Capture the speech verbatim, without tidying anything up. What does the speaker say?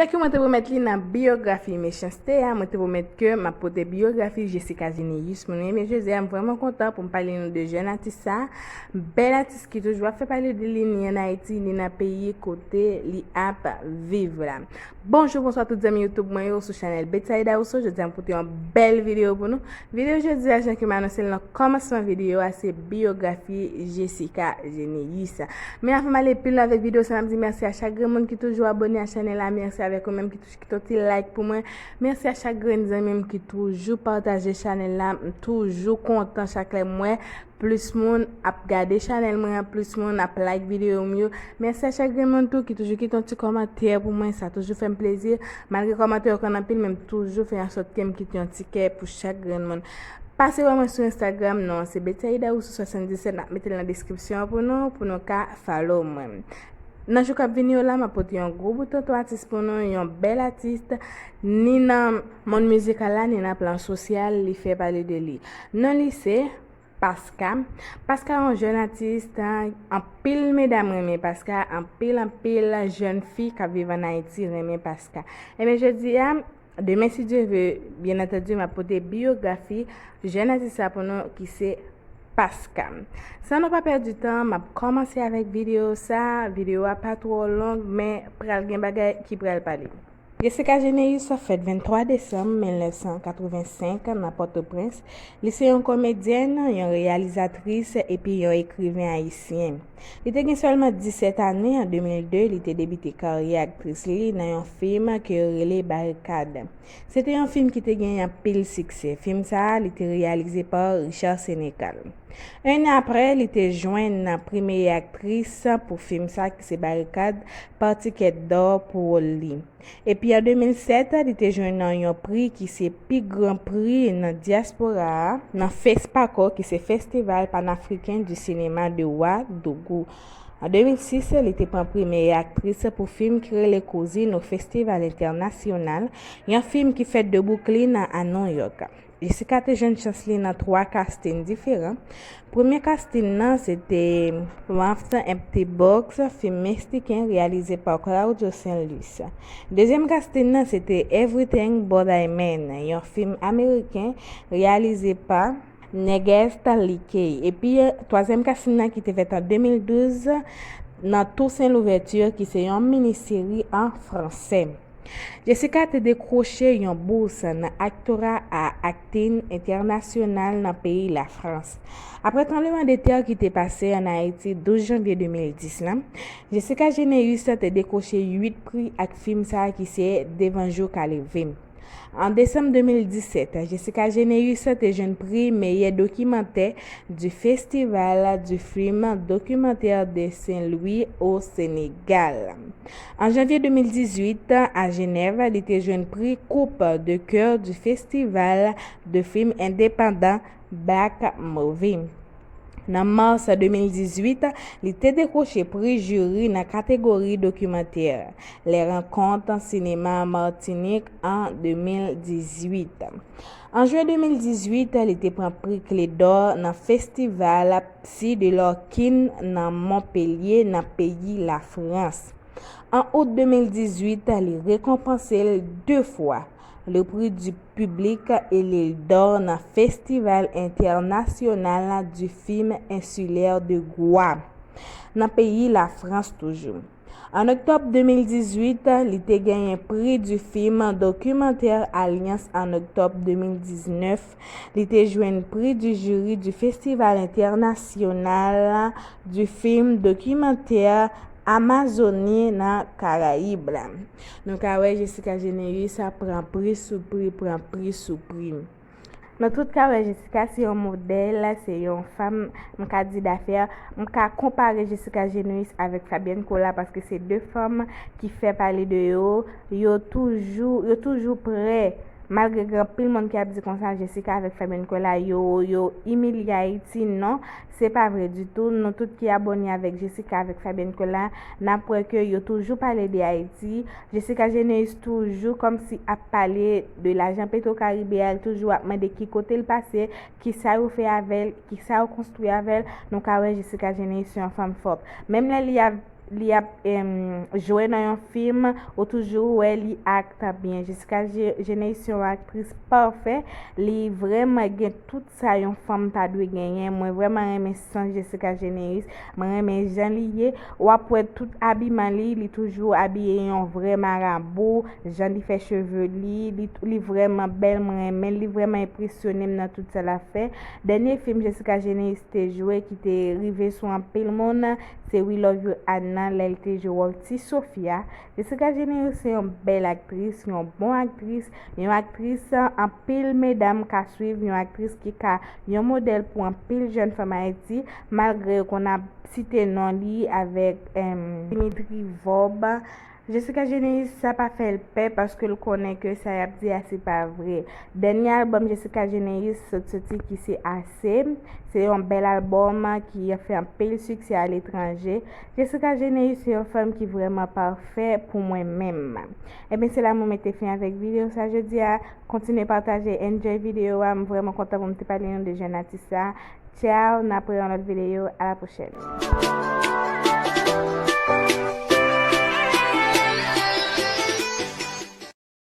Jan ke mwen te pwomèt li nan biyografi Mechanste a, mwen te pwomèt ke m ap pote biyografi Jessica Généus pou nou. Ebyen jodi a, m vrèman kontan pou m pale nou de jèn atis sa, bèl atis ki toujou ap fè pale de li, ni ann Ayiti, ni nan peyi kote li ap viv la. Bonjou, bonswa tout zanmi YouTube mwen yo sou chanèl Betsaïda Rousseau. Jodi a, m pote yon bèl videyo pou nou. Videyo jodi a, jan ke m anonse l nan kòmansman videyo a, se biyografi Jessica Généus. Men avan m ale pi lwen avèk videyo sa, m ap di mèsi a chak grenn moun ki toujou abòne a chanèl la. Mèsi avèk ou menm ki toujou kite yon ti like pou mwen. Mèsi a chak grenn zanmi m ki toujou pataje chanèl la. M toujou kontan chak lè m wè plis moun ap gade chanèl mwen an, plis moun ap like videyo m yo. Mèsi a chak grenn moun tou ki toujou kite yon ti kòmantè pou mwen, sa toujou fè m plezi. Malgre kòmantè yo konn anpil, men m toujou fè an sòt ke m kite yon ti kè pou chak grenn moun. Pase wè mwen sou Instagram, non an se Betsaïda Rousseau swasanndisèt, m ap mete l nan deskripsyon an pou nou, pou nou ka follow mwen. Nan jou k ap vini yo la, m ap pote yon gwo bout tonton atis pou nou, yon bèl atis, ni nan mond mizikal la, ni nan plan sosyal, li fè pale de li. Non li se Paska. Paska yon jèn atis, anpil medam renmen Paska, anpil, anpil jèn fi k ap viv ann Ayiti renmen Paska. Ebyen jodi a, demen si Dye ve, byen antandi, m ap pote biyografi jèn atis sa pou nou ki se Paska. San nou pa pèdi tan, m ap kòmanse avèk videyo sa. Videyo a pa twò long, men pral gen bagay ki pral pale. Jessica Généus fèt venntwa desanm mil nèf san katrevensenk nan Pòtoprens. Li se yon komedyèn, yon reyalizatris epi yon ekriven ayisyen. Li te gen sèlman disèt ane an de mil de, li te debite karyè aktris li nan yon fim ke yo rele Barikad. Se te yon fim ki te gen anpil siksè. Fim sa a, li te reyalize pa Richard Sénécal. En an apre, li te jwenn pri meyè aktris pou fim sa ki se Barikad, pa Ticket d'Or pou wòl li. Epi an de mil sèt, li te jwenn yon pri ki se pi gran pri nan dyaspora a, nan FESPACO, ki se Festival Panafricain du Cinéma de Ouagadougou. An de mil sis, li te pran pri meyè aktris pou fim ki rele Kouzin o Festival Entènasyonal, yon fim ki fèt de Brooklyn a New York. Jessica te jwenn chans li nan twa casting diferan. Premye casting nan se te Wrapped Empty Box, fim meksiken reyalize pa Claudio Saint Luis. Dezyèm casting nan se te Everything But a Man, yon fim ameriken reyalize pa Nègès Likey. Epi twazyèm casting nan ki te fèt an de mil douz nan Toussaint Louverture, ki se yon mini seri an fransè. Jessica te dekwoche yon bous nan Actora a Acting International nan peyi Lafrans. Apre tranblemanntè ki te pase ann Ayiti douz janvye de mil dis lan, Jessica Généus te dekwoche uit pri ak fim sa a ki se Devan jou ka leve. An desanm de mil disèt, Jessica Généus te jwenn pri meyè dokimantè du Festival du Film Documentaire de Saint-Louis au Sénégal. An janvye de mil dizuit, a Jenèv, li te jwenn pri Coupe de Cœur du Festival de Film Indépendant Black Movie. Nan mas de mil dizuit, li te dekwoche pri jiri nan kategori dokimantè, Les Rencontres Cinéma Martinique an de mil dizuit. An jen de mil dizuit, li te pran pri Clé d'Or nan festival Psy de l'Orquin nan Montpellier, nan peyi Lafrans. An out de mil dizuit, li rekonpanse l de fwa, le prix du public et l'Aigle d'Or nan Festival International du Film Insulaire de Goa, nan peyi Lafrans toujou. An oktòb de mil dizuit, li te genyen Prix du Film Documentaire Alliance an oktòb de mil diznèf. Li te jwenn Prix du Jury du Festival International du Film Documentaire Amazonie nan Karayib la. Nou ka wè Jessica Généus pran pri sou pri, pran pri sou pri. Nou tout ka wè Jessica se yon modèl, se yon fanm, m ka di dafè. M ka konpare Jessica Généus avèk Fabienne Colas paske se de fanm ki fè pale de yo. Yo toujou, yo toujou prè. Malgre gen anpil moun ki ap di konsa Jessica avèk Fabienne Colas yo, yo imilye Ayiti, non, se pa vre ditou. Nou tout ki abòne avèk Jessica avèk Fabienne Colas, n ap wè ke yo toujou pale de Ayiti. Jessica Généus toujou kòmsi ap pale de lajan Petro Caribe a, l toujou ap mande ki kote l pase, ki sa yo fè avè l, ki sa yo konstwi avè l. Nou ka wè Jessica Généus se yon fanm fòt. Menm lè li ap li ap em, jwe nan yon fim, ou toujou wè li akte byen. Jessica Ge- Geneus se yon aktris pafè, li vrèman gen tout sa yon fanm ta dwe genyen. Mwen vrèman renmen sans Jessica Geneus, mwen renmen jan li ye. W ap wè tout abiman li, li toujou abiye yon vrè marabou, jan li fè cheve li, li, li vrèman bèl, mwen renmen l, li vrèman enpresyone m nan tout sa l ap fè. Dènye fim Jessica Geneus te jwe ki te rive sou anpil moun, se We Love You Anna, lè l te jwe wòl Ti Sofia. Jessica Geneus se yon bèl aktris, yon bon aktris, yon aktris anpil medam ka swiv, yon aktris ki ka yon modèl pou anpil jèn fanm Ayiti, malgre yo konn ap site non li avèk em, Dimitri Vorbe. Jessica Geneus, sa pa fè l pè paske l konnen ke sa y ap di a se pa vre. Dènye albòm Jessica Geneus sot soti ki se Ase, se yon bèl albòm ki fè anpil siksè aletranje. Jessica Geneus se yon fanm ki vrèman pafè pou mwen menm. Ebyen, se la mwen mete fen avèk videyo sa jodi a. Kontinye pataje, enjoy videyo a. M vrèman kontan pou m te pale nou de jèn atis sa. Tchao, n ap wè yon lòt videyo. A la pwochèn.